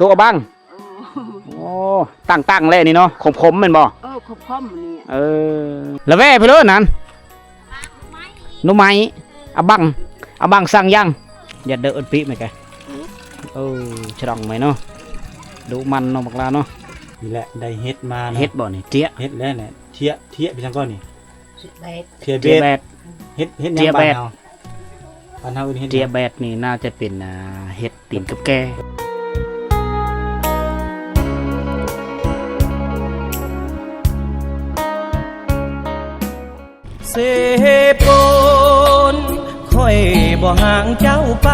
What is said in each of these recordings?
ໂຕະອະບັງ. ໂອ້ ໂອ້ ຕັ້ງໆແລ້ວນີ້ເນາະ ຂົມໆແມ່ນບໍ່? ເອີ ຂົມໆນີ້. ເອີ ລະແວ່ໄປເລີຍນັ້ນ ໜໍ່ໄມ້ ອະບັງ ອະບັງສັງຍັງ ຢ່າເດີນປີແມ່ແກ. ເອີ ສະດອງໄມ້ເນາະ ດຸໝັ່ນເນາະບັກຫຼ້າເນາະ. ນີ້ແຫຼະ ໄດ້ເຫັດມາເນາະ. ເຫັດບໍ່ນີ້? ເຈຍ ເຫັດແລ້ວແຫຼະ. ເທຍ ເທຍໄປຊັ້ນກ່ອນນີ້. ເທຍແບດ ເທຍແບດ ເຫັດ ເຫັດຫຍັງບ້ານເຮົາ? ເທຍແບດ ບ້ານເຮົາເອີ້ນເຫັດຫຍັງ? ເທຍແບດນີ້ໜ້າຈະເປັນ ອ່າ ເຫັດຕີນກັບແກ້. ເສໂປນ ຂ້ອຍບໍ່ຫ່າງເຈົ້າໄປ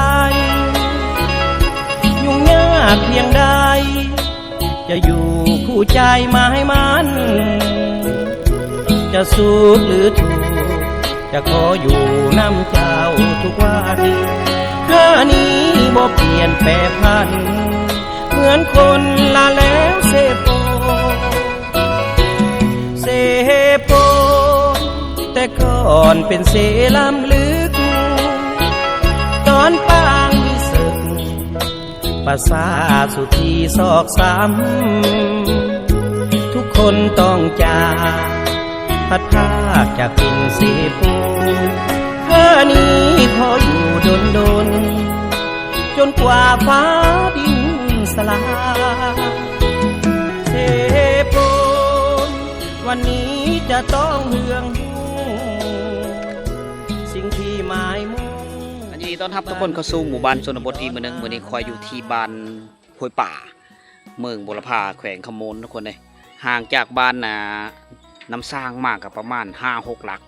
ຫຍຸ້ງຍາກພຽງໃດ ຈະຢູ່ຄູ່ໃຈໝາຍໝັ້ນ ຈະສຸກຫຼືທຸກ ຈະຂໍຢູ່ນຳເຈົ້າທຸກວັນ ເທື່ອນີ້ບໍ່ປ່ຽນແປພັນ ເໝືອນຄົນລະແລ້ວເສໂປນ ເສໂປນ ແຕ່ກ່ອນເປັນເສລ້ຳລຶກ ຕອນປາງມີເສິກ ປະສາດສຸທີຊອກຊ້ຳ ທຸກຄົນຕ້ອງຈາກ ພັດພາກຈາກຖິ່ນເສໂປນ ເທື່ອນີ້ຂໍຢູ່ດົນໆ ຈົນກວ່າຟ້າດິນສລາຍ ເສໂປນ ວັນນີ້ຈະຕ້ອງເຮືອງຮູ້ ສິ່ງທີ່ໝາຍມຸ່ງ. ຍິນດີຕ້ອນຮັບທຸກຄົນເຂົ້າສູ່ໝູ່ບ້ານຊົນນະບົດອີກມື້ໜຶ່ງ. ມື້ນີ້ຂ້ອຍຢູ່ທີ່ບ້ານຫ້ວຍປາ ເມືອງບົວລະພາ ແຂວງຄຳມ່ວນ ທຸກຄົນເອີຍ. ຫ່າງຈາກບ້ານ ອ່າ ນ້ຳສ້າງມາກໍປະມານຫ້າຫົກຫຼັກ.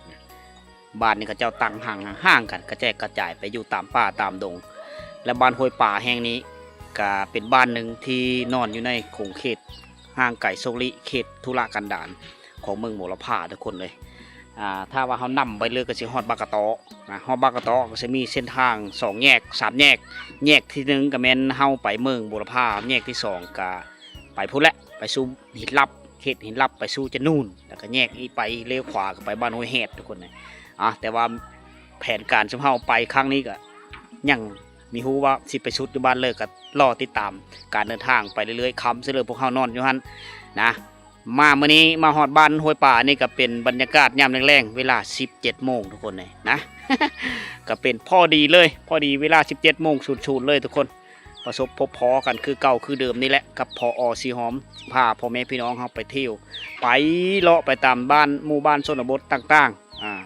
ບ້ານນີ້ເຂົາເຈົ້າຕັ້ງຫ່າງໆກັນ ກະແຈກກະຈາຍໄປຢູ່ຕາມປ່າຕາມດົງ ແລະ ບ້ານຫ້ວຍປາແຫ່ງນີ້ກະເປັນບ້ານໜຶ່ງທີ່ນອນຢູ່ໃນຂົງເຂດຫ່າງໄກໂສລິ ເຂດທຸລະກັນດານຂອງເມືອງບົວລະພາ ທຸກຄົນເອີຍ. ອ່າ ຖ້າວ່າເຮົານຳໄປເລີຍກໍຊິຮອດບາກະຕໍນະ ຮອດບາກະຕໍກໍຊິມີເສັ້ນທາງສອງແຍກ ສາມແຍກ. ແຍກທີໜຶ່ງກໍແມ່ນເຮົາໄປເມືອງບົວລະພາ ແຍກທີສອງກໍໄປພຸ້ນແຫຼະ ໄປສູ່ຫີນລັບ ເຂດຫີນລັບ ໄປສູ່ຈະນູນ ແລ້ວກໍແຍກອີກໄປ ລ້ຽວຂວາກໍໄປບ້ານຫ້ວຍແຮດ ທຸກຄົນເອີຍ. ອ່າ ແຕ່ວ່າແຜນການຊຸມເຮົາໄປຄັ້ງນີ້ກໍຍັງ ມີຮູ້ວ່າຊິໄປສຸດຢູ່ບ້ານເລີກ ກໍລໍຕິດຕາມການເດີນທາງໄປເລື້ອຍໆ ຄ່ຳຊິເລີຍພວກເຮົານອນຢູ່ຫັ້ນນະ. ມາມື້ນີ້ມາຮອດບ້ານຫ້ວຍປານີ້ ກໍເປັນບັນຍາກາດຍາມແລງໆ ເວລາສິບເຈັດໂມງ ທຸກຄົນເອີຍນະ ກໍເປັນພໍດີເລີຍ ພໍດີເວລາສິບເຈັດໂມງສູນໆເລີຍ ທຸກຄົນ. ປະສົບພົບພໍ້ກັນຄືເກົ່າຄືເດີມນີ້ແຫຼະ ກັບ ຜອ ສີຫອມ ພາພໍ່ແມ່ພີ່ນ້ອງເຮົາໄປທ່ຽວ ໄປເລາະໄປຕາມບ້ານ ໝູ່ບ້ານຊົນນະບົດຕ່າງໆ. ອ່າ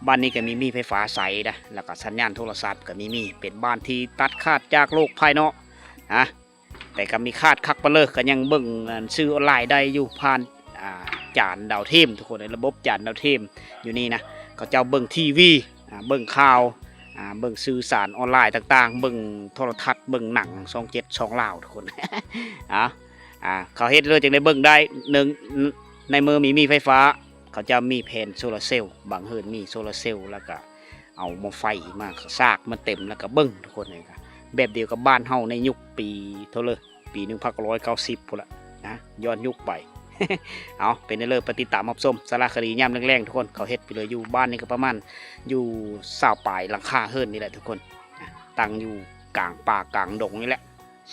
ບ້ານນີ້ກໍມີມີໄຟຟ້າໃຊ້ນະ ແລ້ວກໍສັນຍານໂທລະສັບກໍມີມີ ເປັນບ້ານທີ່ຕັດຂາດຈາກໂລກພາຍນອກນະ ແຕ່ກໍມີຂາດຄັກປານເລີ ກໍຍັງເບິ່ງ ອັນ ສື່ອອນລາຍໄດ້ຢູ່ ຜ່ານ ອ່າ ຈານດາວທຽມ ທຸກຄົນເອີຍ. ລະບົບຈານດາວທຽມຢູ່ນີ້ນະ ເຂົາເຈົ້າເບິ່ງທີວີ ອ່າ ເບິ່ງຂ່າວ ອ່າ ເບິ່ງສື່ສານອອນລາຍຕ່າງໆ ເບິ່ງໂທລະທັດ ເບິ່ງໜັງຊ່ອງເຈັດ ຊ່ອງລາວ ທຸກຄົນ. ເອົາ ອ່າ ເຂົາເຮັດເລີຍຈຶ່ງໄດ້ເບິ່ງໄດ້ ໜຶ່ງ ໃນເມື່ອມີມີໄຟຟ້າ ເຂົາເຈົ້າມີແຜງໂຊລາເຊວ ບາງເຮືອນມີໂຊລາເຊວ ແລ້ວກະເອົາໝໍ້ໄຟມາສາກມາເຕັມ ແລ້ວກະເບິ່ງ ທຸກຄົນເອີຍ. ແບບດຽວກັບບ້ານເຮົາໃນຍຸກປີເທົ່າເລີ ປີໜຶ່ງພັນເກົ້າຮ້ອຍເກົ້າສິບພຸ້ນລະນະ ຍ້ອນຍຸກໄປ. ເອົາ ເປັນແນວເລີ ໄປຕິດຕາມຮັບຊົມສາລະຄະດີຍາມແລງໆ ທຸກຄົນ. ເຂົາເຮັດໄປເລີຍ ຢູ່ບ້ານນີ້ກໍປະມານຢູ່ຊາວປາຍຫຼັງຄາເຮືອນນີ້ແຫຼະ ທຸກຄົນ ຕັ້ງຢູ່ກາງປ່າກາງດົງນີ້ແຫຼະ.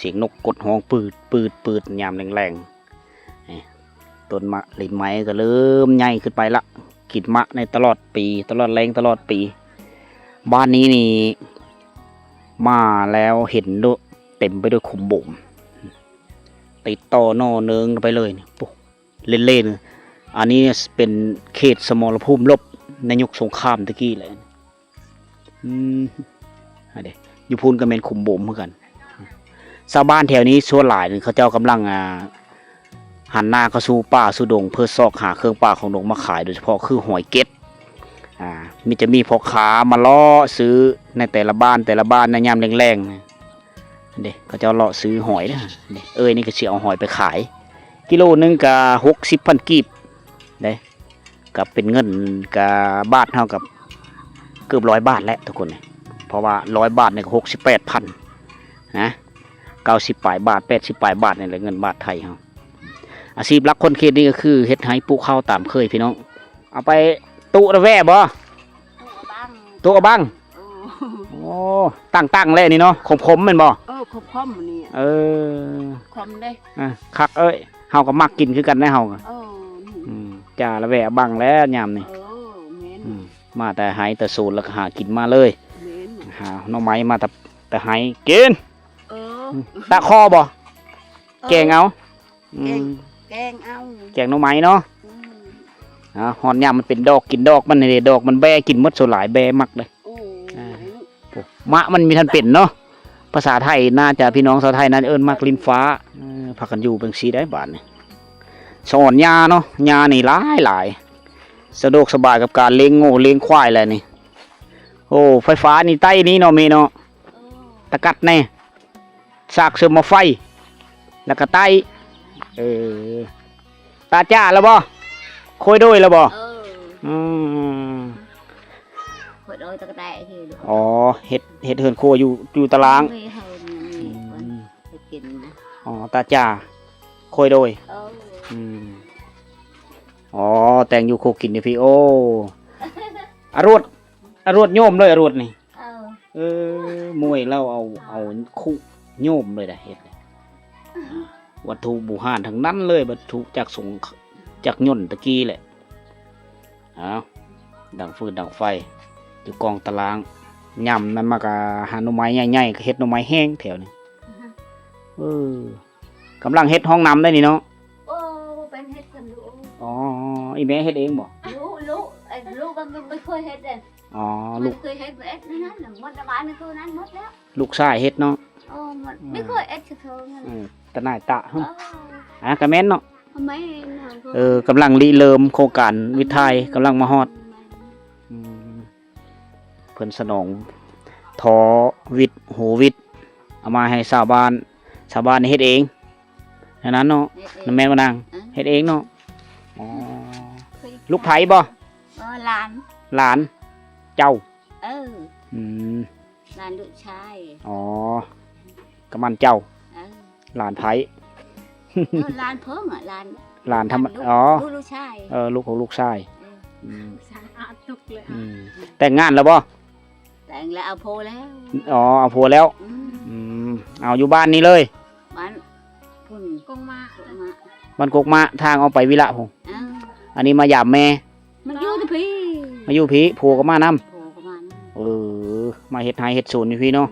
ສຽງນົກກົດຮ້ອງປືດໆໆ ຍາມແລງໆ. ນີ້ ຕົ້ນມະລິນໄມ້ກໍເລີ່ມໃຫຍ່ຂຶ້ນໄປລະ ກິນມະໃນຕະຫຼອດປີ ຕະຫຼອດແລ້ງຕະຫຼອດປີ. ບ້ານນີ້ນີ້ ມາແລ້ວເຫັນໂດ ເຕັມໄປດ້ວຍຂຸມໂບມ ຕິດຕໍ່ໜໍ່ເນີງໄປເລີຍນີ້. ໂອ້ ເຫຼັ້ນໆ ອັນນີ້ເປັນເຂດສະໝໍລະພູມລົບໃນຍຸກສົງຄາມແຕ່ກີ້ແຫຼະ. ອືມ ອັນເດ ຢູ່ພຸ້ນກໍແມ່ນຂຸມໂບມຄືກັນ. ຊາວບ້ານແຖວນີ້ສ່ວນຫຼາຍເຂົາເຈົ້າກຳລັງ ອ່າ ຫັນໜ້າເຂົ້າສູ່ປ່າສູ່ດົງ ເພື່ອຊອກຫາເຄື່ອງປ່າຂອງດົງມາຂາຍ ໂດຍສະເພາະຄືຫອຍເກັດ. ອ່າ ມີ ຈະມີພໍ່ຄ້າມາເລາະຊື້ໃນແຕ່ລະບ້ານ ແຕ່ລະບ້ານໃນຍາມແລງໆ ເດ້ ເຂົາເຈົ້າເລາະຊື້ຫອຍເດ້ ເດ້. ເອີຍນີ້ກໍຊິເອົາຫອຍໄປຂາຍ ກິໂລໜຶ່ງກໍຫົກສິບພັນກີບເດ້ ກໍເປັນເງິນ ກໍບາດເຮົາກໍເກືອບຮ້ອຍບາດແຫຼະທຸກຄົນ. ເພາະວ່າຮ້ອຍບາດນີ້ກໍຫົກສິບແປດພັນນະ ເກົ້າສິບປາຍບາດ ແປດສິບປາຍບາດນີ້ແຫຼະ ເງິນບາດໄທເຮົາ. ອາຊີບຫຼັກຄົນເຂດນີ້ກໍຄືເຮັດໄຮ່ປູກເຂົ້າຕາມເຄີຍພີ່ນ້ອງ. ເອົາໄປຕຸລະແວ່ບໍ່? ຕຸອະບັງ ຕຸອະບັງ. ໂອ້ ໂອ້ ໂອ້ ຕັ້ງໆ ແລ້ວນີ້ເນາະ ຂົມໆ ແມ່ນບໍ່? ເອີ ຂົມໆ ນີ້ ເອີ ຂົມເດ້ ອ່າ ຄັກເອີຍ ເຮົາກໍມັກກິນຄືກັນເດ້ເຮົາກໍ ເອີ ອືມ ຈ້າລະແວະບັງແລ້ວຍາມນີ້ ເອີ ແມ່ນ ອືມ ມາແຕ່ໄຮ່ແຕ່ສວນ ແລ້ວກໍຫາກິນມາເລີຍ ແມ່ນ ຫາໜໍ່ໄມ້ມາແຕ່ ແຕ່ໄຮ່ກິນ ເອີ ອືມ ຕາຄໍບໍ່? ເອີ ແກງເອົາ ອືມ ແກງ ແກງເອົາ ແກງໜໍ່ໄມ້ເນາະ ອືມ ອ່າ ຮອດຍາມມັນເປັນດອກ ກິນດອກມັນນີ້ເດ້ ດອກມັນແບ້ກິນໝົດ ສ່ວນຫຼາຍແບ້ມັກເດ້ ໂອ້ ອ່າ ໂອ້ ໝາກມັນມີທັນເປັນເນາະ ພາສາໄທໜ້າຈະ ພີ່ນ້ອງຊາວໄທໜ້າຈະເອີ້ນໝາກລິ້ນຟ້າ ເອີ ພາກັນຢູ່ເບິ່ງຊີ້ໄດ້ບາດນີ້ ສະອອນຫຍ້າເນາະ ຫຍ້ານີ້ຫຼາຍໆ ສະດວກສະບາຍກັບການລ້ຽງງົວລ້ຽງຄວາຍແຫຼະນີ້ ໂອ້ ໄຟຟ້ານີ້ໃຕ້ນີ້ເນາະ ມີເນາະ ເອີ ຕະກັດແນ່ ສາກເສີມໝໍ້ໄຟ ແລ້ວກໍໄຕ້ ເອີ ຕາຈ້າແລ້ວບໍ່? ໂຄຍໂດຍແລ້ວບໍ່? ເອີ ອືມ ໂຄຍໂດຍຕະກະແຕະ ອໍ ເຮັດ ເຮັດເຮືອນຄົວຢູ່ ຢູ່ຕາລ່າງ ມີເຮືອນ ມີ ອືມ ເຮັດກິນນະ ອໍ ຕາຈ້າ ໂຄຍໂດຍ ເອີ ອືມ ອໍ ແຕ່ງຢູ່ໂຄກິນຢູ່ພີ້ ໂອ້ ອາຣວດ ອາຣວດໂຍມເລີຍ ອາຣວດນີ້ ເອີ ເອີ ມວຍລາວເອົາ ເອົາຄຸໂຍມເລີຍໄດ໋ ເຮັດເລີຍ ວັດຖຸບູຮານທັງນັ້ນເລີຍ ວັດຖຸຈັກສົງ ຈັກຍົນຕະກີ້ແຫຼະ ອ້າວ ດັງຟືນດັງໄຟ ຢູ່ກອງຕາລ່າງ ຍາມນັ້ນມາກະຫາໜໍ່ໄມ້ໃຫຍ່ໆ ກໍເຮັດໜໍ່ໄມ້ແຫ້ງແຖວນີ້ ອືຮຶ ເອີ ກຳລັງເຮັດຫ້ອງນ້ຳໄດ໋ນີ້ເນາະ ໂອ້ ເປັນເຮັດກັນຢູ່ ອໍ ອີ່ແມ່ເຮັດເອງບໍ່? ລູກ ລູກ ເອີ ລູກມັນບໍ່ເຄີຍເຮັດເດ້ ອໍ ລູກ ເຄີຍເຮັດ ເຮັດນັ້ນ ໝົດລະບາດນີ້ຄືນັ້ນໝົດແລ້ວ ລູກຊາຍເຮັດເນາະ ເອີ ໝົດ ອືມ ບໍ່ເຄີຍເຮັດຈັກເທື່ອ ເອີ ຕາໜ່າຍຕະ ເອີ ອ່າ ກະແມ່ນເນາະ ແມ່ນ ເອີ ກຳລັງລິເລີ່ມໂຄງການວິດຖ່າຍ ກຳລັງມາຮອດ ອືມ ເພິ່ນສະໜອງທໍ່ວິດ ຫູວິດ ເອົາມາໃຫ້ຊາວບ້ານ ຊາວບ້ານເຮັດເອງ ແນວນັ້ນເນາະ ເຮັດເອງ ແມ່ນບໍ່ນາງ? ເອີ ເຮັດເອງເນາະ ອໍ ລູກໃຜບໍ່? ບໍ່ ຫຼານ ຫຼານເຈົ້າ ເອີ ອືມ ຫຼານລູກຊາຍ ອໍ ກຳນັນເຈົ້າ ເອີ ຫຼານໃຜ? ເອີ ຫຼານເພິ່ນ ຫຼານ ຫຼານທຳ ລູກ ອໍ ລູກ ລູກຊາຍ ເອີ ລູກຂອງລູກຊາຍ ເອີ ອືມ ສາມອາດຕົກເລີຍ ອືມ ແຕ່ງງານແລ້ວບໍ່? ແຕ່ງແລ້ວ ເອົາຜົວແລ້ວ ອໍ ເອົາຜົວແລ້ວ ອືມ ອືມ ເອົາຢູ່ບ້ານນີ້ເລີຍ ບ້ານພຸ້ນ ກົງມາ ກົງມາ ບ້ານກົກມາ ທາງອອກໄປວິລະພຸ້ນ ເອີ ອັນນີ້ມາຢາມແມ່ ມາຢູ່ທີ່ພີ້ ມາຢູ່ພີ້ ຜົວກໍມານຳ ຜົວກໍມານຳ ເອີ ມາເຮັດໄຮ່ເຮັດສວນຢູ່ພີ້ເນາະ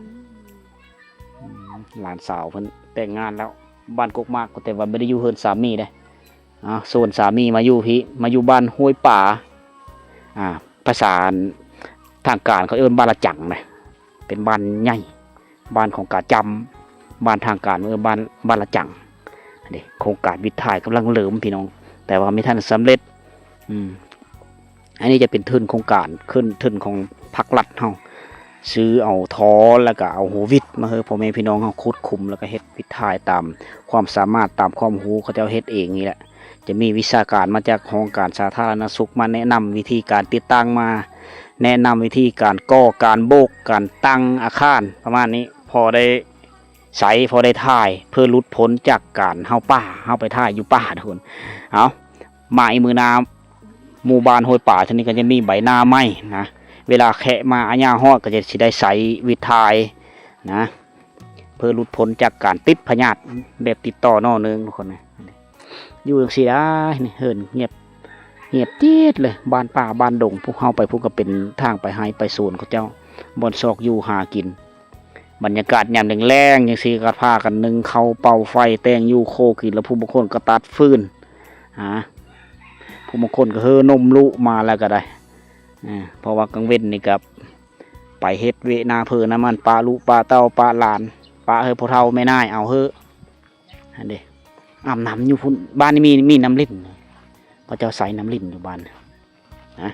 ອືມ ອືມ ຫຼານສາວເພິ່ນແຕ່ງງານແລ້ວ ບ້ານກົກມາກ ແຕ່ວ່າບໍ່ໄດ້ຢູ່ເຮືອນສາມີເດ້ ອ່າ ສ່ວນສາມີມາຢູ່ພີ້ ມາຢູ່ບ້ານຫ້ວຍປາ ອ່າ ພາສາທາງການເຂົາເອີ້ນບ້ານລະຈັງນະ ເປັນບ້ານໃຫຍ່ ບ້ານຂອງກາຈຳ ບ້ານທາງການເອີ້ນບ້ານ ບ້ານລະຈັງ ເດ້ ໂຄງການວິດຖ່າຍກຳລັງເລີ່ມພີ່ນ້ອງ ແຕ່ວ່າບໍ່ທັນສຳເລັດ ອືມ ອັນນີ້ຈະເປັນທຶນໂຄງການ ຂຶ້ນທຶນຂອງພັກລັດເຮົາ ຊື້ເອົາທໍ່ ແລ້ວກະເອົາຫົວວິດມາໃຫ້ພໍ່ແມ່ພີ່ນ້ອງເຮົາຂຸດຂຸມ ແລ້ວກະເຮັດວິດຖ່າຍຕາມຄວາມສາມາດ ຕາມຄວາມຮູ້ ເຂົາເຈົ້າເຮັດເອງນີ້ແຫຼະ ຈະມີວິຊາການມາຈາກຫ້ອງການສາທາລະນະສຸກມາແນະນຳວິທີການຕິດຕັ້ງ ມາແນະນຳວິທີການກໍ່ ການໂບກ ການຕັ້ງອາຄານ ປະມານນີ້ ພໍໄດ້ໃຊ້ ພໍໄດ້ຖ່າຍ ເພື່ອຫຼຸດພົ້ນຈາກການເຮົາປ່າ ເຮົາໄປຖ່າຍຢູ່ປ່າທຸກຄົນ ເອົາ ມາອີກມື້ໜ້າ ໝູ່ບ້ານຫ້ວຍປາເທື່ອນີ້ກໍຈະມີໃບໜ້າໃໝ່ນະ ເວລາແຂກມາອາຍາຮອດກໍຈະຊິໄດ້ໃຊ້ວິດຖ່າຍນະ ເພື່ອຫຼຸດພົ້ນຈາກການຕິດພະຍາດແບບຕິດຕໍ່ເນາະ ໜຶ່ງທຸກຄົນນະ ຢູ່ຈັ່ງຊີ້ໄດ໋ ນີ້ເຮືອນງຽບ ງຽບຈິດເລີຍ ບ້ານປ່າບ້ານດົງ ພວກເຮົາໄປພຸ້ນກໍເປັນທາງໄປໄຮ່ໄປສວນເຂົາເຈົ້າ ບ່ອນຊອກຢູ່ຫາກິນ. ບັນຍາກາດຍາມແລງໆ ຈັ່ງຊີ້ກໍພາກັນໜຶ້ງເຂົ້າເປົ່າໄຟ ແຕ່ງຢູ່ໂຄກິນ ແລ້ວຜູ້ບາງຄົນກໍຕັດຟືນ ຫາ ຜູ້ບາງຄົນກໍເຮີນົມລູກມາແລ້ວກໍໄດ້ ເພາະວ່າກາງເວັນນີ້ກໍໄປເຮັດວຽກນາເພີນາມັນ ປະລູກປະເຕົ້າປະຫຼານ ປະໃຫ້ພໍ່ເຖົ້າແມ່ນາຍເອົາເຮີ ຫັ້ນເດ້ ອາບນ້ຳຢູ່ພຸ້ນ ບ້ານນີ້ມີ ມີນ້ຳລິນ ເຂົາເຈົ້າໃຊ້ນ້ຳລິນຢູ່ບ້ານ ນະ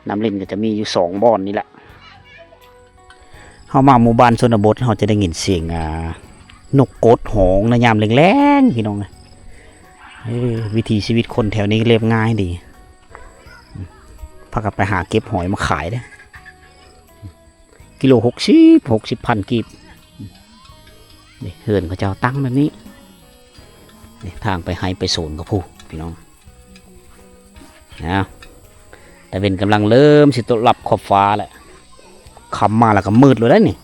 ນ້ຳຫຼິ້ນກໍຈະມີຢູ່ສອງບ່ອນນີ້ແຫຼະ. ເຮົາມາໝູ່ບ້ານຊົນນະບົດ ເຮົາຈະໄດ້ຍິນສຽງ ອ່າ ນົກກົດຮ້ອງໃນຍາມແລງໆ ພີ່ນ້ອງເອີຍ. ເອີ ວິຖີຊີວິດຄົນແຖວນີ້ລຽບງ່າຍດີ. ພາກັນໄປຫາເກັບຫອຍມາຂາຍເດ້. ກິໂລຫົກສິບ ຫົກສິບພັນກີບ. ນີ້ເຮືອນເຂົາເຈົ້າຕັ້ງແບບນີ້. ນີ້ທາງໄປໄຮ່ໄປສວນຂອງຜູ້ ພີ່ນ້ອງ. ນະ ຕາເວັນກຳລັງເລີ່ມຊິຕົກລັບຂອບຟ້າແລ້ວ. ຄ່ຳມາແລ້ວກໍມືດໂລດໄດ໋ນີ້.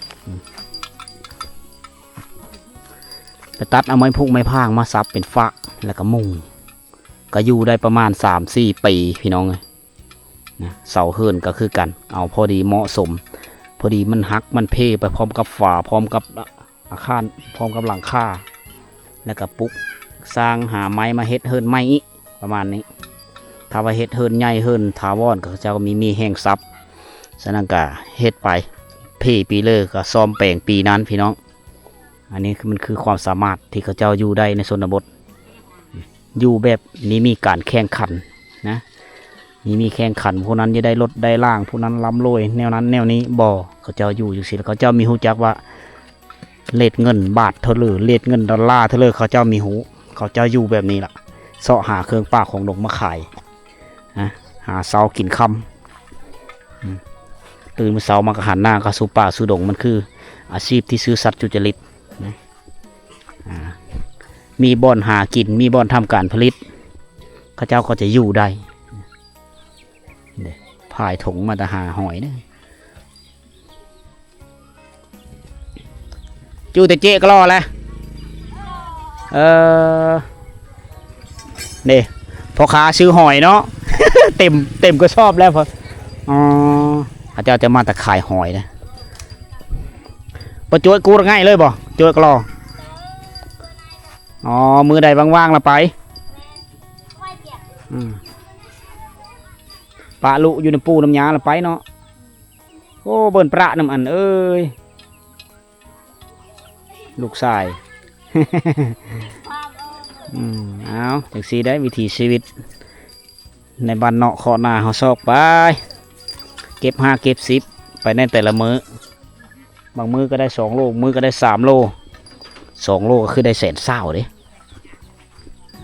ໄປຕັດເອົາໄມ້ພຸກໄມ້ພາງມາສັບເປັນຝາກ ແລ້ວກໍມຸງ ກໍຢູ່ໄດ້ປະມານສາມສີ່ປີພີ່ນ້ອງເອີຍນະ. ເສົາເຮືອນກໍຄືກັນ ເອົາພໍດີເໝາະສົມ ພໍດີມັນຫັກມັນເພໄປພ້ອມກັບຝາ ພ້ອມກັບອາຄານ ພ້ອມກັບຫຼັງຄາ ແລ້ວກໍປຸກສ້າງຫາໄມ້ມາເຮັດເຮືອນໃໝ່ອີກ ປະມານນີ້. ຖ້າວ່າເຮັດເຮືອນໃຫຍ່ເຮືອນຖາວອນ ເຂົາເຈົ້າມີ ມີແຮງຊັບ ສະນັ້ນກໍເຮັດໄປ ເພປີເລີກໍສ້ອມແປງປີນັ້ນພີ່ນ້ອງ. ອັນນີ້ຄື ມັນຄືຄວາມສາມາດທີ່ເຂົາເຈົ້າຢູ່ໄດ້ໃນຊົນນະບົດ ຢູ່ແບບມີ ມີການແຂ່ງຂັນນະ ມີ ມີແຂ່ງຂັນ ຜູ້ນັ້ນຈະໄດ້ລົດໄດ້ລາງ ຜູ້ນັ້ນລ່ຳລວຍ ແນວນັ້ນແນວນີ້ ບໍ່. ເຂົາເຈົ້າຢູ່ຈັ່ງຊີ້ ແລ້ວເຂົາເຈົ້າມີຮູ້ຈັກວ່າ ເລດເງິນບາດເທົ່າເລີ ເລດເງິນດອນລາເທົ່າເລີ ເຂົາເຈົ້າມີຮູ້. ເຂົາເຈົ້າຢູ່ແບບນີ້ລະ ເຊາະຫາເຄື່ອງປ່າຂອງດົງມາຂາຍນະ ຫາເຊົ້າກິນຄ່ຳ. ອືມ ຕື່ນມື້ເຊົ້າມາກໍຫັນໜ້າເຂົ້າສູ່ປ່າສູ່ດົງ ມັນຄືອາຊີບທີ່ຊື່ສັດຈຸຈະລິດນະ. ອ່າ ມີບ່ອນຫາກິນ ມີບ່ອນທຳການຜະລິດ ເຂົາເຈົ້າກໍຈະຢູ່ໄດ້. ເດ້ ພາຍຖົງມາແຕ່ຫາຫອຍເດ້. ຢູ່ແຕ່ເຈກະລໍແຫຼະ. ເອີ ເດ້ ພໍ່ຄ້າຊື້ຫອຍເນາະ ເຕັມ ເຕັມກະສອບແລ້ວ. ອໍ ເຂົາເຈົ້າຈະມາແຕ່ຂາຍຫອຍເດ້. ບໍ່ໂຈດກູດງ່າຍເລີຍບໍ່? ໂຈດກະລໍ. ອໍ ມື້ໃດວ່າງໆລະໄປ. ອືມ ປະລຸຢູ່ນຳປູ່ນຳຍ່າລະໄປເນາະ. ໂອ້ ເບິ່ນປະນຳອັນເອີຍ ລູກຊາຍ. ອືມ ເອົາ ຈັ່ງຊີ້ໄດ໋ ວິຖີຊີວິດໃນບ້ານເນາະ ເຄາະໜ້າເຮົາຊອກໄປ ເກັບຫ້າເກັບສິບໄປໃນແຕ່ລະມື້. ບາງມື້ກໍໄດ້ສອງໂລ ມື້ກໍໄດ້ສາມໂລ ສອງໂລກໍຄືໄດ້ແສນຊາວເດ້.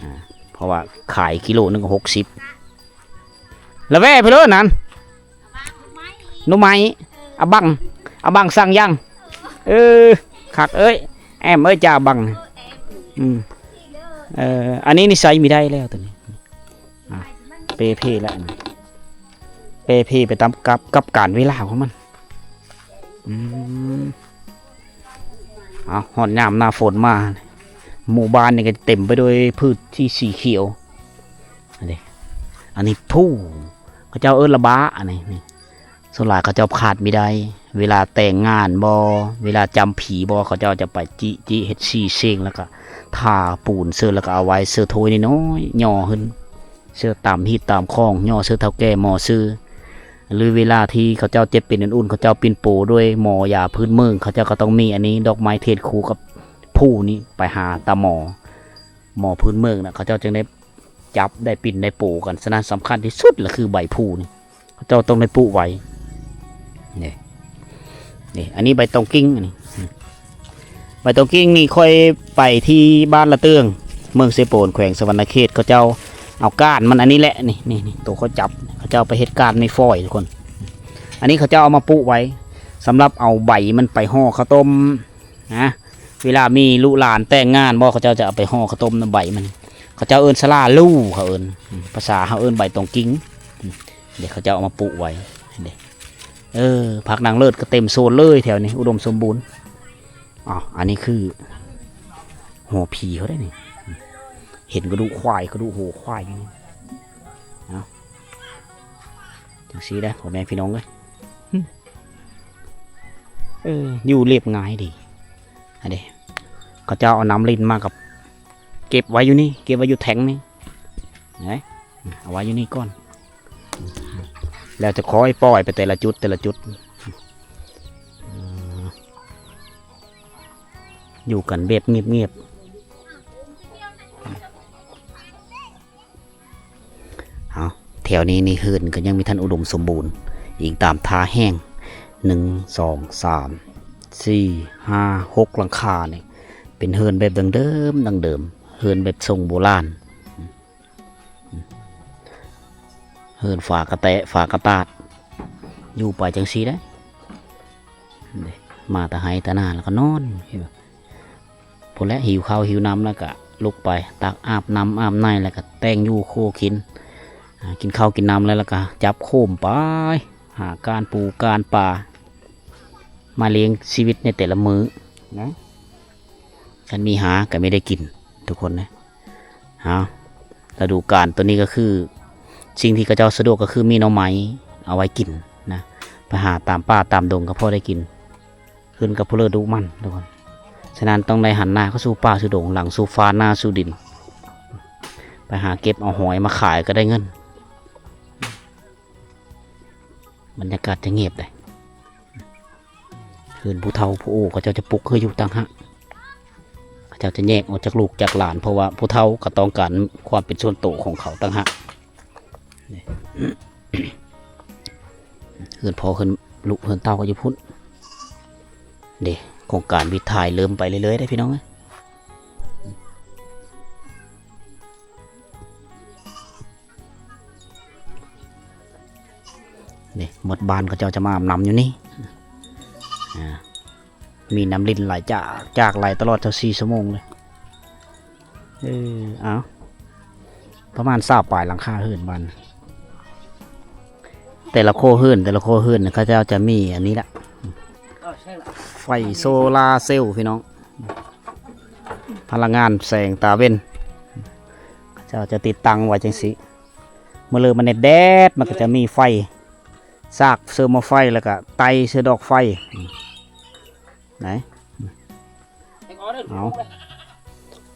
ອ່າ ເພາະວ່າຂາຍກິໂລໜຶ່ງກໍຫົກສິບ. ລະແວ່ໄປເລີຍນັ້ນ ໜໍ່ໄມ້ ອາບັງ ອາບັງສັ່ງຍັງ. ເອີ ຄັກເອີຍ ແອມເອີຍ ຈາບັງ. ອືມ ເອີ ອັນນີ້ນິໄສມີໄດ້ແລ້ວໂຕນີ້. ອ່າ ເປເພແລ້ວ ເປເພໄປຕາມກັບ ກັບການເວລາຂອງມັນ. ອືມ ເອົາ ຮອດຍາມໜ້າຝົນມາ ໝູ່ບ້ານນີ້ກໍເຕັມໄປດ້ວຍພືດທີ່ສີຂຽວ. ອັນນີ້ ອັນນີ້ພູ ເຂົາເຈົ້າເອີ້ນລະບ້າ ອັນນີ້ ນີ້ ສ່ວນຫຼາຍເຂົາເຈົ້າຂາດບໍ່ໄດ້ ເວລາແຕ່ງງານບໍ ເວລາຈຳຜີບໍ ເຂົາເຈົ້າຈະໄປຈິ ຈິເຮັດສີເສັງ ແລ້ວກໍທາປູນເສີ ແລ້ວກໍເອົາໄວ້ເສີຖ້ວຍນ້ອຍໆ ຍໍຂຶ້ນ ເສີຕາມຮີດຕາມຂອງ ຍໍເສີເຖົ້າແກ່ໝໍຊື່ ຫຼືເວລາທີ່ເຂົາເຈົ້າເຈັບເປັນອຸ່ນໆ ເຂົາເຈົ້າປິ່ນໂປດ້ວຍໝໍຢາພື້ນເມືອງ ເຂົາເຈົ້າກໍຕ້ອງມີອັນນີ້ ດອກໄມ້ທຽນຄູ່ກັບພູນີ້ໄປຫາຕາໝໍ ໝໍພື້ນເມືອງນະ ເຂົາເຈົ້າຈຶ່ງໄດ້ຈັບໄດ້ປິ່ນໄດ້ໂປກັນ. ສະນັ້ນສຳຄັນທີ່ສຸດລະຄືໃບພູນີ້ ເຈົ້າຕ້ອງໄດ້ປຸໄວ້. ນີ້ ນີ້ ອັນນີ້ໃບຕອງກິ້ງ ອັນນີ້ ໃບຕອງກິ້ງນີ້ຂ້ອຍໄປທີ່ບ້ານລະເຕີງ ເມືອງເຊໂປນ ແຂວງສະຫວັນນະເຂດ ເຂົາເຈົ້າເອົາກ້ານມັນ ອັນນີ້ແຫຼະ ນີ້ ນີ້ ນີ້ ໂຕຂ້ອຍຈັບ ເຂົາເຈົ້າໄປເຮັດກ້ານໄມ້ຟອຍ ທຸກຄົນ. ອັນນີ້ເຂົາເຈົ້າເອົາມາປຸໄວ້ ສຳລັບເອົາໃບມັນໄປຫໍ່ເຂົ້າຕົ້ມນະ. ເວລາມີລູກຫຼານແຕ່ງງານບໍ ເຂົາເຈົ້າຈະເອົາໄປຫໍ່ເຂົ້າຕົ້ມນຳໃບມັນ ເຂົາເຈົ້າເອີ້ນສະຫຼາລູ ເຂົາເອີ້ນ ພາສາເຮົາເອີ້ນໃບຕອງກິ້ງ. ເດ ເຂົາເຈົ້າເອົາມາປຸໄວ້ເດ. ເອີ ຜັກນາງເລີດກໍເຕັມໂຊນເລີຍແຖວນີ້ ອຸດົມສົມບູນ. ອໍ ອັນນີ້ຄືຫົວຜີເຂົາໄດ໋ນີ້ ເຫັນກະດູກຄວາຍ ກະດູກຫົວຄວາຍຢູ່ນີ້. ເອົາ ຈັ່ງຊີ້ໄດ໋ ພໍ່ແມ່ພີ່ນ້ອງເອີຍ. ເອີ ຢູ່ລຽບງ່າຍດີ. ອັນນີ້ ເຂົາເຈົ້າເອົານ້ຳລິນມາກັບ ເກັບໄວ້ຢູ່ນີ້ ເກັບໄວ້ຢູ່ແທ້ງນີ້ ເຫັນໄໝ? ເອົາໄວ້ຢູ່ນີ້ກ່ອນ ແລ້ວຈະຄ່ອຍປ່ອຍໄປແຕ່ລະຈຸດ ແຕ່ລະຈຸດ. ເອີ ຢູ່ກັນແບບງຽບໆ. ເອົາ ແຖວນີ້ນີ້ເຮືອນກໍຍັງມີທັນອຸດົມສົມບູນ ອີງຕາມທ່າແຫ້ງ ໜຶ່ງ ສອງ ສາມ ສີ່ ຫ້າ ຫົກ ຫຼັງຄານີ້ ເປັນເຮືອນແບບດັ້ງເດີມ ດັ້ງເດີມ ເຮືອນແບບຊົງໂບລານ ເຮືອນຝາກະແຕະ ຝາກະຕາດ ຢູ່ໄປຈັ່ງຊີ້ໄດ໋. ມາແຕ່ໄຮ່ແຕ່ນາແລ້ວກໍນອນ ພຸ້ນແຫຼະ ຫິວເຂົ້າຫິວນ້ຳແລ້ວກະລຸກໄປ ຕັກອາບນ້ຳອາບໃນ ແລ້ວກະແຕ່ງຢູ່ຄົວກິນ ອາ ກິນເຂົ້າກິນນ້ຳແລ້ວ ແລ້ວກະຈັບໂຄມໄປ ຫາການປູການປາ. ມາລ້ຽງຊີວິດໃນແຕ່ລະມື້ນະ. ຄັນມີຫາກໍມີໄດ້ກິນທຸກຄົນນະ. ເອົາ ລະດູການໂຕນີ້ກໍຄື ສິ່ງທີ່ເຂົາເຈົ້າສະດວກກໍຄືມີໜໍ່ໄມ້ເອົາໄວ້ກິນນະ, ໄປຫາຕາມປ່າຕາມດົງກໍພໍໄດ້ກິນ. ຂຶ້ນກັບຜູ້ເລີດດຸໝັ່ນທຸກຄົນ. ສະນັ້ນຕ້ອງໄດ້ຫັນໜ້າເຂົ້າສູ່ປ່າສູ່ດົງ, ຫຼັງສູ່ຟ້າໜ້າສູ່ດິນ, ໄປຫາເກັບເອົາຫອຍມາຂາຍກໍໄດ້ເງິນ. ບັນຍາກາດຈະງຽບເດ້. ເຮືອນຜູ້ເຖົ້າຜູ້ໂອເຂົາເຈົ້າຈະປຸກເຮືອຢູ່ຕ່າງຫາກ, ເຂົາເຈົ້າຈະແຍກອອກຈາກລູກຈາກຫຼານ ເພາະວ່າຜູ້ເຖົ້າກໍຕ້ອງການຄວາມເປັນສ່ວນໂຕຂອງເຂົາຕ່າງຫາກ. ນີ້ ເຮືອນພໍ່ເຮືອນລູກເຮືອນເຕົ້າກໍຢູ່ພຸ້ນເດ້. ໂຄງການວິດຖ່າຍເລີ່ມໄປເລື້ອຍໆເດ້ພີ່ນ້ອງເອີຍ. ນີ້ໝົດບ້ານເຂົາເຈົ້າຈະມາອາບນ້ຳຢູ່ນີ້. ອ່າ ມີນ້ຳລິນໄຫຼຈາກ ຈາກໄຫຼຕະຫຼອດຊາວສີ່ຊົ່ວໂມງເລີຍ. ເອີ ເອົາ ປະມານຊາວປາຍຫຼັງຄາເຮືອນບ້ານ. ແຕ່ລະຄົວເຮືອນ ແຕ່ລະຄົວເຮືອນເຂົາເຈົ້າຈະມີອັນນີ້ລະ ໄຟໂຊລາເຊວພີ່ນ້ອງ. ພະລັງງານແສງຕາເວັນ ເຂົາເຈົ້າຈະຕິດຕັ້ງໄວ້ຈັ່ງຊີ້. ມື້ເລີມາແດດໆ ມັນກໍຈະມີໄຟ ຊາກເຊີໝໍ້ໄຟ ແລ້ວກໍໄຕ່ເຊີດອກໄຟ. ໄຫນ ເອົາ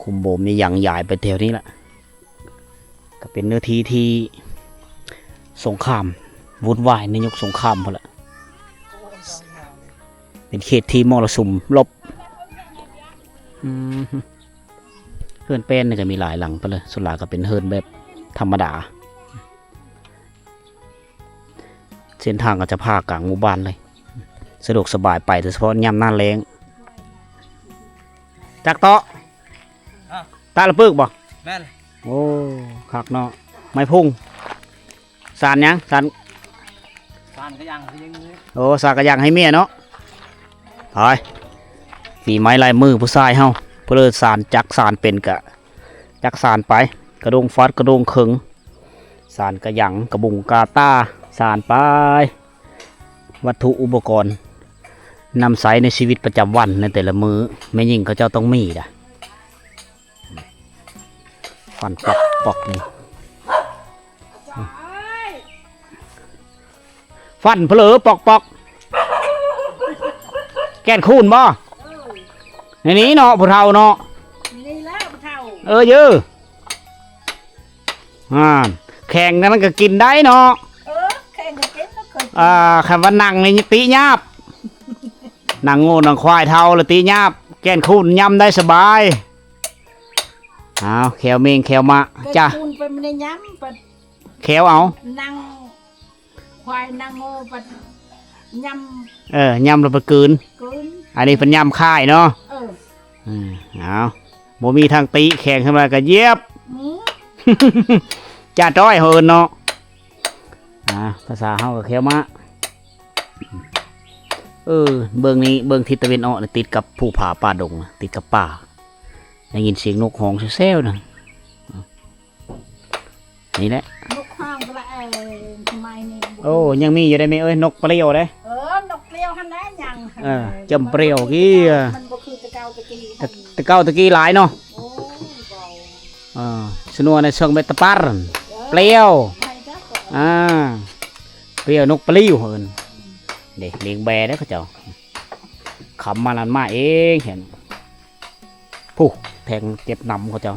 ຄຸມໂບມນີ້ຍັງຢາຍໄປແຖວນີ້ລະ. ກໍເປັນເນື້ອທີ່ທີ່ສົງຄາມວຸ້ນວາຍໃນຍຸກສົງຄາມພຸ້ນລະ. ເປັນເຂດທີ່ມໍລະສຸມລົບ. ອືມ ເຮືອນແປ້ນນີ້ກໍມີຫຼາຍຫຼັງໄປເລີຍ, ສ່ວນຫຼາຍກໍເປັນເຮືອນແບບທຳມະດາ. ເສັ້ນທາງກໍຈະຜ່າກາງໝູ່ບ້ານເລີຍ, ສະດວກສະບາຍໄປ ໂດຍສະເພາະຍາມໜ້າແລ້ງ. ຈັກເຕາະ? ຮະ? ຕາລະປຶກບໍ່? ແມ່ນ. ໂອ້ ຄັກເນາະ. ໄມ້ພຸງ. ສານຫຍັງ? ສານ ສານກະຍັງໃຫ້ເມຍ. ໂອ້ ສານກະຍັງໃຫ້ເມຍເນາະ. ໄປ ຝີໄມ້ລາຍມືຜູ້ຊາຍເຮົາ, ເພິ່ນສານ ຈັກສານເປັນກະ ຈັກສານໄປ, ກະດົງຟາດກະດົງເຄິ່ງ, ສານກະຍັງ ກະບຸງກາຕ້າ, ສານໄປ. ວັດຖຸອຸປະກອນນຳໃຊ້ໃນຊີວິດປະຈຳວັນໃນແຕ່ລະມື້ ແມ່ຍິງເຂົາເຈົ້າຕ້ອງມີດະ. ຟັນປອກໆ ນີ້ ຟັນເຜລີປອກໆ. ແກ່ນຄູນບໍ່? ເອີ ໃນນີ້ເນາະ ຜູ້ເຖົ້າເນາະ. ນີ້ແຫຼະຜູ້ເຖົ້າ. ເອີ ເຢີ ອ່າ ແຂງນັ້ນກໍກິນໄດ້ເນາະ. ເອີ ແຂງກໍກິນ ເຄີຍກິນ. ອ່າ ຄັນວ່ານັ່ງນີ້ຕິຫຍາບ, ນັ່ງງົວນັ່ງຄວາຍເຖົ້າລະຕິຫຍາບ. ແກ່ນຄູນຫຍ້ຳໄດ້ສະບາຍ. ອ້າວ ແຂ້ວເມງແຂ້ວມະ ແກ່ນ ຈ້າ ຄູນໄປມັນໄດ້ຫຍ້ຳ ໄປ ແຂ້ວເອົາ ນັ່ງ ຄວາຍນັ່ງງົວໄປຫຍ້ຳ. ເອີ ຫຍ້ຳແລ້ວໄປກືນ ກືນ. ອັນນີ້ເພິ່ນຫຍ້ຳຂາຍເນາະ. ເອີ ອືມ ເອົາ ບໍ່ມີທາງຕິ ແຂງຂຶ້ນມາກໍຢຽບ. ອືມ ຈ້າຕ້ອຍເຮົາເອີ້ນເນາະ. ອ່າ ພາສາເຮົາກໍແຂ້ວມະ. ເອີ ເບິ່ງນີ້ ເບິ່ງທິດຕາເວັນອອກນີ້ ຕິດກັບພູຜາປ່າດົງ ຕິດກັບປ່າ. ໄດ້ຍິນສຽງນົກຮ້ອງແຊວໆ ນະ. ນີ້ແຫຼະ ນົກຮ້ອງກະລະແອ ສະໄໝນີ້. ໂອ້ ຍັງມີຢູ່ໄດ໋ແມ່ເອີຍ ນົກປະຫຼຽວເດ້. ເອີ ນົກປະຫຼຽວຫັ້ນແຫຼະຍັງ. ເອີ ຈຳປະຫຼຽວກີ້ ມັນບໍ່ຄືແຕ່ເກົ່າແຕ່ກີ້. ແຕ່ເກົ່າແຕ່ກີ້ຫຼາຍເນາະ. ໂອ້ ເວົ້າ ເອີ ສະໜວນໃນເຊີງເມັດຕະປານ. ເອີ ປະຫຼຽວ ໃຜຈັກກໍ ອ່າ ປະຫຼຽວ ນົກປະຫຼຽວເອີ້ນ. ເດ້ ລ້ຽງແບ້ເດ້ເຂົາເຈົ້າ. ຄຳມານັ້ນມາເອງເຫັນ. ຜູ້ແທງເຈັບນຳເຂົາເຈົ້າ.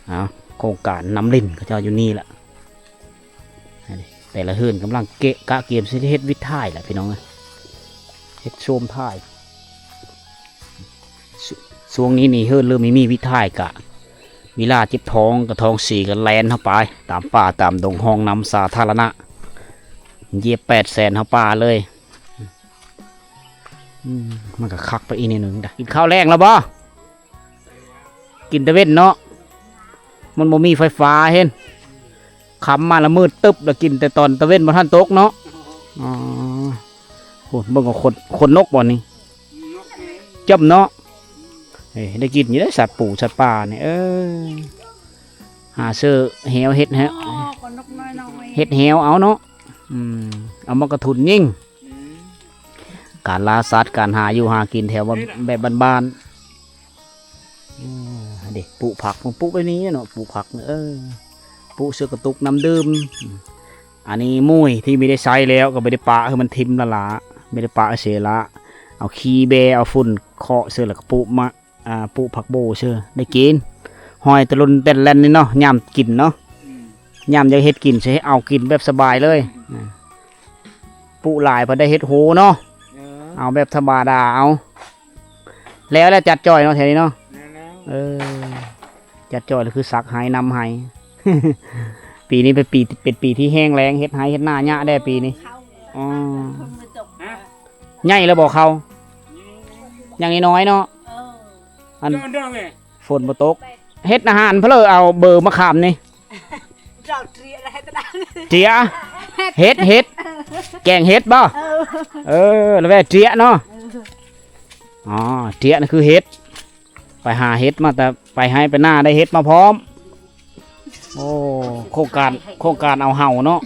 ເອົາ ໂຄງການນ້ຳລິນເຂົາເຈົ້າຢູ່ນີ້ລະ. ແຕ່ລະເຮືອນກຳລັງເກະກະກຽມຊິເຮັດວິດຖ່າຍລະພີ່ນ້ອງເອີຍ, ເຮັດໂຊມຖ່າຍ. ຊ່ວງນີ້ນີ້ເຮີ້ນເລີ່ມມີວິດຖ່າຍກະ ເວລາເຈັບທ້ອງກະທ້ອງເສຍກະແລ່ນເຮົາໄປຕາມປ່າຕາມດົງ ຫ້ອງນ້ຳສາທາລະນະ ຢຽບແປດແສນເຮົາປ່າເລີຍ. ອືມ ມັນກະຄັກໄປອີກແນວໜຶ່ງດະ. ກິນເຂົ້າແລງແລ້ວບໍ່? ກິນແຕ່ເວັນເນາະ ມັນບໍ່ມີໄຟຟ້າເຫັນ. ຄ່ຳມາລະມືດຕຶບ ລະກິນແຕ່ຕອນຕາເວັນບໍ່ທັນຕົກເນາະ. ອໍ ໂອ້ ເບິ່ງເອົາຂົນ ຂົນນົກບໍ່ນີ້ ຈ້ຳເນາະ. ເອີ ໄດ້ກິນຢູ່ເດ້ ສັດປູສັດປ່ານີ້. ເອີ ຫາເຊີແຫວເຮັດແຫວ ເຮັດແຫວເອົາເນາະ. ອືມ ເອົາໝາກກະທຸນຍິງ. ອືມ ການລ່າສັດ ການຫາຢູ່ຫາກິນແຖວ ນີ້ແຫຼະ ແບບບ້ານໆ. ເອີ ເດ້ ປູກຜັກ ປູກແບບນີ້ເນາະ ປູກຜັກ ເອີ ປູກເສື້ອກະຕຸກ ນ້ຳດື່ມ. ອັນນີ້ມຸ້ຍທີ່ບໍ່ໄດ້ໃຊ້ແລ້ວ ກໍບໍ່ໄດ້ປະໃຫ້ມັນຖິ້ມລະລະ ບໍ່ໄດ້ປະເສຍລະ ເອົາຂີ້ແບ້ ເອົາຝຸ່ນເຄາະເສີ ແລ້ວກໍປູກໝາກ ອ່າ ປູກຜັກໂບເສີ ໄດ້ກິນ ຫ້ອຍແຕ່ຫຼົ່ນແຕ່ນແລ່ນນີ້ເນາະ ຍາມກິນເນາະ. ອືມ ຍາມຢາກເຮັດກິນເສີ ເອົາກິນແບບສະບາຍເລີຍ. ອືມ ປູກຫຼາຍພັດໄດ້ເຮັດໂຮເນາະ. ເອີ ເອົາແບບທຳມະດາເອົາ ແລ້ວແຫຼະ ຈັດຈ່ອຍເນາະ ແຖວນີ້ເນາະ. ແລ້ວ ເອີ ຈັດຈ່ອຍ ແລ້ວຄືສັກໄຮ່ ນຳໄຮ່. ປີນີ້ເປັນປີ ເປັນປີທີ່ແຫ້ງແລ້ງ ເຮັດໄຮ່ເຮັດນາຍາກແດ່ປີນີ້. ອໍ ໃຫຍ່ແລ້ວບໍ່ເຂົ້າ? ຍັງນ້ອຍໆເນາະ. ເອີ ອັນ ຝົນບໍ່ຕົກ ເຮັດອາຫານເພີ້ເອົາເບີມະຂາມນີ້. ເຈົ້າເຕຍ ເຕຍ ເຫັດ ເຫັດ ແກງເຫັດບໍ່? ເອີ ເອີ ລະແວ່ເຕຍເນາະ. ເອີ ອໍ ເຕຍນີ້ຄືເຫັດ ໄປຫາເຫັດມາ ແຕ່ໄປໄຮ່ໄປນາໄດ້ເຫັດມາພ້ອມ. ໂອ້ ໂຄງການ ໂຄງການເອົາເຫົ່າເນາະ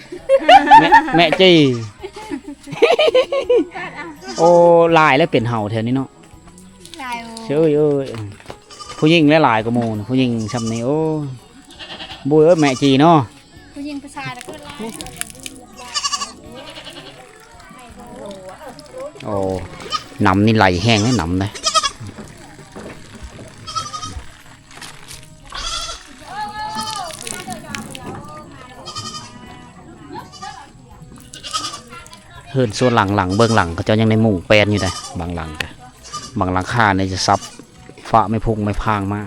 ແມ່ ແມ່ຈີ. ໂອ້ ຫຼາຍແລ້ວເປັນເຫົ່າແຖວນີ້ເນາະ. ຫຼາຍ ໂອ້ ເຊີຍເອີຍ ຜູ້ຍິງຫຼາຍໆກວ່າໝູ່ ຜູ້ຍິງຊ່ຳນີ້. ໂອ້ ບຸ້ຍເອີຍ ແມ່ຈີເນາະ. ຜູ້ຍິງຜູ້ຊາຍລະເກີດຫຼາຍ. ໂອ້ ນ້ຳນີ້ໄຫຼແຮງເດ້ ນ້ຳເດ້. ເຮືອນສ່ວນຫຼັງ ຫຼັງເບື້ອງຫຼັງ ເຂົາເຈົ້າຍັງໄດ້ມຸງແປ້ນຢູ່ເດ້ ບາງຫຼັງກະ ບາງຫຼັງຄານີ້ຈະສັບຝາໄມ້ພຸງໄມ້ພາງມາ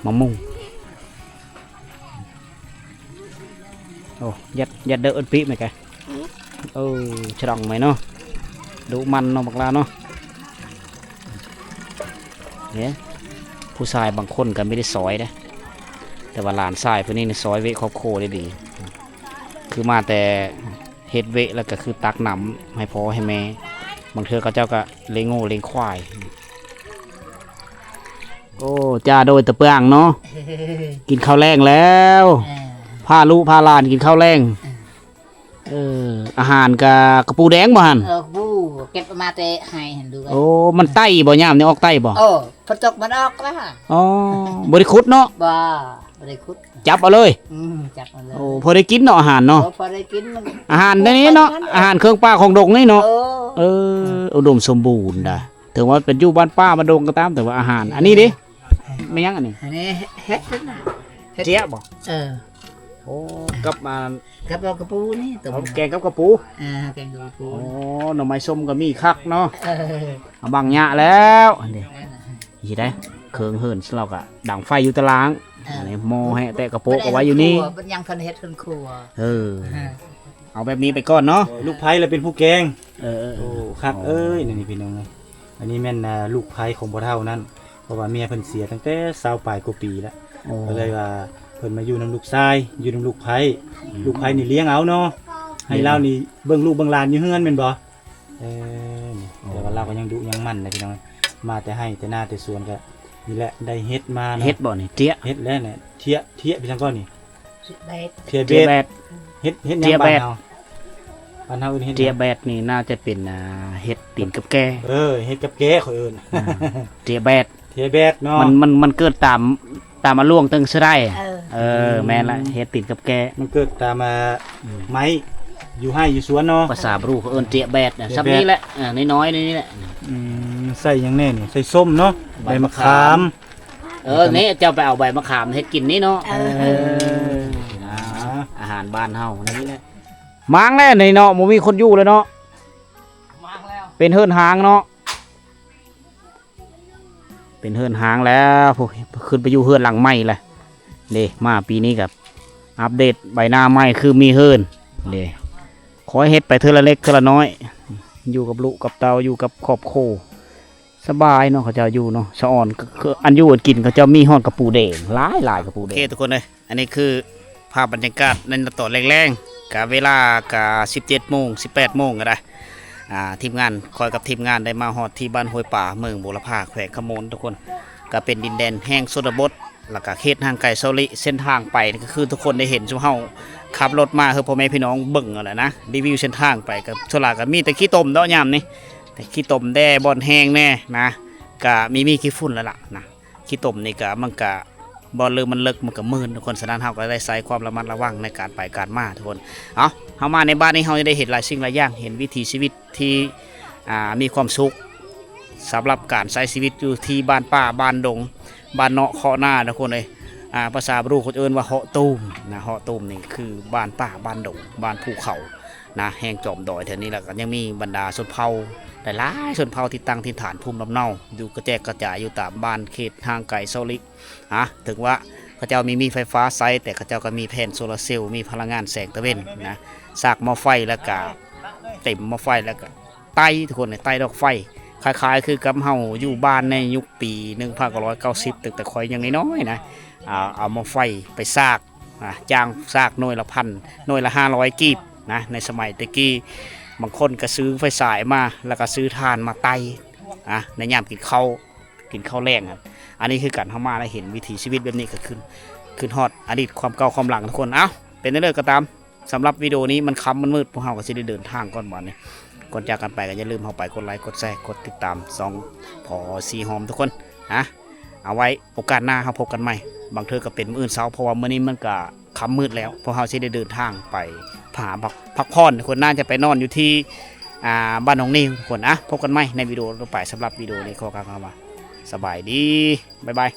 ມາມຸງ. ໂອ້ ຍັດ ຍັດເດີ ເອີ້ນປີແມ່ກະ. ເອີ ຊະດອງໄມ້ເນາະ ດຸໝັ່ນເນາະບັກຫຼ້າເນາະ. ເດ້ ຜູ້ຊາຍບາງຄົນກໍມີແຕ່ຊອຍເດ້ ແຕ່ວ່າຫຼານຊາຍຜູ້ນີ້ນີ້ຊອຍເວະຄອບຄົວໄດ້ດີ ຄືມາແຕ່ເຮັດເວະ ແລ້ວກໍຄືຕັກນ້ຳໃຫ້ພໍ່ໃຫ້ແມ່ ບາງເທື່ອເຂົາເຈົ້າກໍລ້ຽງງົວລ້ຽງຄວາຍ. ໂອ້ ຈ້າໂດຍຕະເປືອງເນາະ ກິນເຂົ້າແລງແລ້ວ ເອີ ພາລູກພາຫຼານກິນເຂົ້າແລງ. ເອີ ເອີ ອາຫານກະ ກະປູແດງບໍ່ຫັ້ນ? ເອີ ກະປູ ເກັບເອົາມາແຕ່ໄຮ່ຫັ້ນດູ. ໂອ້ ມັນໄຕ້ບໍ່ ຍາມນີ້ອອກໄຕ້ບໍ່? ເອີ ເພິ່ນຕົກມັນອອກລະ. ອໍ ບໍ່ໄດ້ຂຸດເນາະ? ບໍ່ ບໍ່ໄດ້ຂຸດ ຈັບເອົາເລີຍ. ອືມ ຈັບເອົາເລີຍ. ໂອ້ ພໍໄດ້ກິນເນາະ ອາຫານເນາະ. ເອີ ພໍໄດ້ກິນ ອາຫານແນວນີ້ເນາະ ອາຫານເຄື່ອງປ່າຂອງດົງນີ້ເນາະ. ເອີ ເອີ ອຸດົມສົມບູນດາ. ເຖິງວ່າເປັນຢູ່ບ້ານປ່າບ້ານດົງກໍຕາມ ແຕ່ວ່າອາຫານ ອັນນີ້ເດ້ ແມ່ນຫຍັງອັນນີ້? ອັນນີ້ເຫັດນະ ເຫັດເຈຍະບໍ່? ເອີ ໂອ້ ກັບ ອ່າ ກັບເອົາກະປູນີ້ ຕົ້ມ ເອົາແກງກັບກະປູ. ເອີ ແກງກັບກະປູ. ໂອ້ ໜໍ່ໄມ້ສົ້ມກໍມີຄັກເນາະ. ເອີ ເອົາບັງຍະແລ້ວ ອັນນີ້ ຊິໄດ້ເຄື່ອງເຮືອນ ລາວກໍດັງໄຟຢູ່ຕາລ່າງ. ເອີ ອັນນີ້ໝໍ້ແຫ້ງແຕະກະໂປະກໍໄວ້ຢູ່ນີ້ ບັດຍັງເພິ່ນເຮັດເຮືອນຄົວ. ເອີ ເອົາແບບນີ້ໄປກ່ອນເນາະ. ລູກໃພ້ລະເປັນຜູ້ແກງ. ເອີ ເອີ ໂອ້ ຄັກເອີຍ ນີ້ພີ່ນ້ອງເອີຍ. ອັນນີ້ແມ່ນ ອ່າ ລູກໃພ້ຂອງພໍ່ເຖົ້ານັ້ນ ເພາະວ່າເມຍເພິ່ນເສຍຕັ້ງແຕ່ຊາວປາຍກວ່າປີແລ້ວ. ໂອ້ ກໍເລີຍວ່າເພິ່ນມາຢູ່ນຳລູກຊາຍ ຢູ່ນຳລູກໃພ້. ອືມ ລູກໃພ້ນີ້ລ້ຽງເອົາເນາະ ໃຫ້ລາວນີ້ເບິ່ງລູກເບິ່ງຫຼານຢູ່ເຮືອນແມ່ນບໍ່? ເອີ ນີ້ ອໍ ແຕ່ວ່າລາວກໍຍັງດຸຍັງໝັ່ນນະພີ່ນ້ອງ. ມາແຕ່ໄຮ່ແຕ່ນາແຕ່ສວນກໍນີ້ແຫຼະ ໄດ້ເຫັດມາເນາະ. ເຫັດບໍ່ນີ້? ເຈຍະ ເຫັດແລ້ວນີ້ ເທຍ ເທຍ ເປັນຫຍັງກ່ອນນີ້? ເທຍແບດ ເທຍແບດ ເທຍແບດ. ເຫັດ ເຫັດຫຍັງ ເທຍແບດ ບ້ານເຮົາ? ບ້ານເຮົາເອີ້ນເຫັດຫຍັງ? ເທຍແບດນີ້ໜ້າຈະເປັນ ອ່າ ເຫັດຕີນກັບແກ້. ເອີ ເຫັດກັບແກ້ຂ້ອຍເອີ້ນ. ອ່າ ເທຍແບດ ເທຍແບດເນາະ. ມັນ ມັນ ມັນເກີດຕາມ ຕາມອາຫຼວງເຕີງສະໄດ. ເອີ ເອີ ອືມ ແມ່ນລະ ເຫັດຕີນກັບແກ້ ມັນເກີດຕາມ ອ່າ ອືມ ໄມ້ຢູ່ໄຮ່ຢູ່ສວນເນາະ. ພາສາບຣູເຂົາເອີ້ນເທຍແບດນະ. ເທຍແບດ ສ່ຳນີ້ແຫຼະ ເອີ ນ້ອຍໆນີ້ແຫຼະ. ອືມ ໃສ່ຫຍັງແດ່ນີ້? ໃສ່ສົ້ມເນາະ ໃບມະຂາມ. ເອີ ນີ້ເຈົ້າໄປເອົາໃບມະຂາມເຮັດກິນນີ້ເນາະ. ເອີ ເອີ ອາຫານບ້ານເຮົານີ້ແຫຼະ. ມ້າງແລ້ວນີ້ເນາະ ບໍ່ມີຄົນຢູ່ແລ້ວເນາະ. ມ້າງແລ້ວ ເປັນເຮືອນຮ້າງເນາະ ເປັນເຮືອນຮ້າງແລ້ວ. ພຸ້ນ ຂຶ້ນໄປຢູ່ເຮືອນຫຼັງໃໝ່ແລ້ວເດ້. ມາປີນີ້ກໍອັບເດດໃບໜ້າໃໝ່ ຄືມີເຮືອນເດ້. ຂໍໃຫ້ເຮັດໄປເທື່ອລະເລັກເທື່ອລະນ້ອຍ ຢູ່ກັບລູກກັບເຕົ້າ ຢູ່ກັບຄອບຄົວ ສະບາຍເນາະ ເຂົາເຈົ້າຢູ່ເນາະ ສະອອນ. ອັນຢູ່ອັນກິນເຂົາເຈົ້າມີຮອດກະປູແດງ ຫຼາຍໆກະປູແດງ. ໂອເຄ ທຸກຄົນເອີຍ ອັນນີ້ຄືພາບບັນຍາກາດໃນຕອນແລງໆ ກະເວລາກະສິບເຈັດໂມງ ສິບແປດໂມງກໍໄດ້. ອ່າ ທີມງານ ຂ້ອຍກັບທີມງານໄດ້ມາຮອດທີ່ບ້ານຫ້ວຍປາ ເມືອງບົວລະພາ ແຂວງຄຳມ່ວນ ທຸກຄົນ. ກະເປັນດິນແດນແຫ່ງຊົນນະບົດ ແລ້ວກະເຂດຫ່າງໄກເຊົາລີ້. ເສັ້ນທາງໄປນີ້ກໍຄືທຸກຄົນໄດ້ເຫັນ ຊຸມເຮົາ ຂັບລົດມາໃຫ້ພໍ່ແມ່ພີ່ນ້ອງເບິ່ງຫັ້ນແຫຼະນະ ຣີວິວເສັ້ນທາງໄປ ກໍສ່ວນຫຼາຍກໍມີແຕ່ຂີ້ຕົມເນາະຍາມນີ້ ແຕ່ຂີ້ຕົມແດ່ ບ່ອນແຫ້ງແດ່ນະ ກໍມີ ມີຂີ້ຝຸ່ນແລ້ວລະນະ ຂີ້ຕົມນີ້ກໍ ມັນກໍ ບ່ອນເລິກມັນເລິກ ມັນກໍມື່ນທຸກຄົນ. ສະນັ້ນເຮົາກໍໄດ້ໃຊ້ຄວາມລະມັດລະວັງໃນການໄປການມາທຸກຄົນ. ເອົາ ເຮົາມາໃນບ້ານນີ້ ເຮົາຈະໄດ້ເຫັນຫຼາຍສິ່ງຫຼາຍຢ່າງ ເຫັນວິຖີຊີວິດທີ່ ອ່າ ມີຄວາມສຸກ ສຳລັບການໃຊ້ຊີວິດຢູ່ທີ່ບ້ານປ່າບ້ານດົງ ບ້ານເນາະເຄາະນາທຸກຄົນເອີຍ. ອ່າ ພາສາບຣູເຂົາເອີ້ນວ່າເຫາະຕູມນະ ເຫາະຕູມນີ້ຄືບ້ານປ່າບ້ານດົງ ບ້ານພູເຂົານະ ແຫ່ງຈອມດອຍແຖວນີ້. ແລ້ວກໍຍັງມີບັນດາຊົນເຜົ່າຫຼາຍໆຊົນເຜົ່າທີ່ຕັ້ງຖິ່ນຖານພູມລຳເນົາ ຢູ່ກະແຈກກະຈາຍຢູ່ຕາມບ້ານເຂດຫ່າງໄກເຊົາຫຼີກ. ອ່າ ເຖິງວ່າເຂົາເຈົ້າມີ ມີໄຟຟ້າໃຊ້ ແຕ່ເຂົາເຈົ້າກໍມີແຜງໂຊລາເຊວ ມີພະລັງງານແສງຕາເວັນນະ ສາກໝໍ້ໄຟ ແລ້ວກະເຕັມໝໍ້ໄຟ ແລ້ວກະໄຕ້ທຸກຄົນ ໄຕ້ດອກໄຟ ຄ້າຍໆຄືກັບເຮົາຢູ່ບ້ານໃນຍຸກປີໜຶ່ງພັນເກົ້າຮ້ອຍເກົ້າສິບ ຕັ້ງແຕ່ຂ້ອຍຍັງນ້ອຍໆນະ ອ່າ ເອົາໝໍ້ໄຟໄປສາກ ອ່າ ຈ້າງສາກໜ່ວຍລະພັນ ໜ່ວຍລະຫ້າຮ້ອຍກີບນະ ໃນສະໄໝແຕ່ກີ້. ບາງຄົນກໍຊື້ໄຟສາຍມາ ແລ້ວກໍຊື້ຖ່ານມາໄຕ້ ອ່າ ໃນຍາມກິນເຂົ້າ ກິນເຂົ້າແລງຫັ້ນ. ອັນນີ້ຄືກັນ ເຮົາມາແລ້ວເຫັນວິຖີຊີວິດແບບນີ້ ກໍຄື ຄິດຮອດອະດີດຄວາມເກົ່າຄວາມຫຼັງທຸກຄົນ. ເອົ້າ ເປັນແນວໃດກໍຕາມ ສຳລັບວິດີໂອນີ້ມັນຄ່ຳມັນມືດ ພວກເຮົາກໍຊິໄດ້ເດີນທາງກ່ອນບາດນີ້. ກ່ອນຈາກກັນໄປກໍຢ່າລືມເຂົ້າໄປກົດໄລ ກົດແຊ ກົດຕິດຕາມຊ່ອງພໍສີຫອມທຸກຄົນນະ. ເອົາໄວ້ໂອກາດໜ້າເຮົາພົບກັນໃໝ່ ບາງເທື່ອກໍເປັນມື້ອື່ນເຊົ້າ ເພາະວ່າມື້ນີ້ມັນກໍຄ່ຳມືດແລ້ວ ພວກເຮົາຊິໄດ້ເດີນທາງໄປພັກ ພັກຜ່ອນ. ທຸກຄົນໜ້າຈະໄປນອນຢູ່ທີ່ ອ່າ ບ້ານໜອງນິວທຸກຄົນ. ອ່ະ ພົບກັນໃໝ່ໃນວິດີໂອຕໍ່ໄປ. ສຳລັບວິດີໂອນີ້ຂໍກ່າວຄຳວ່າ ສະບາຍດີ ບາຍບາຍ.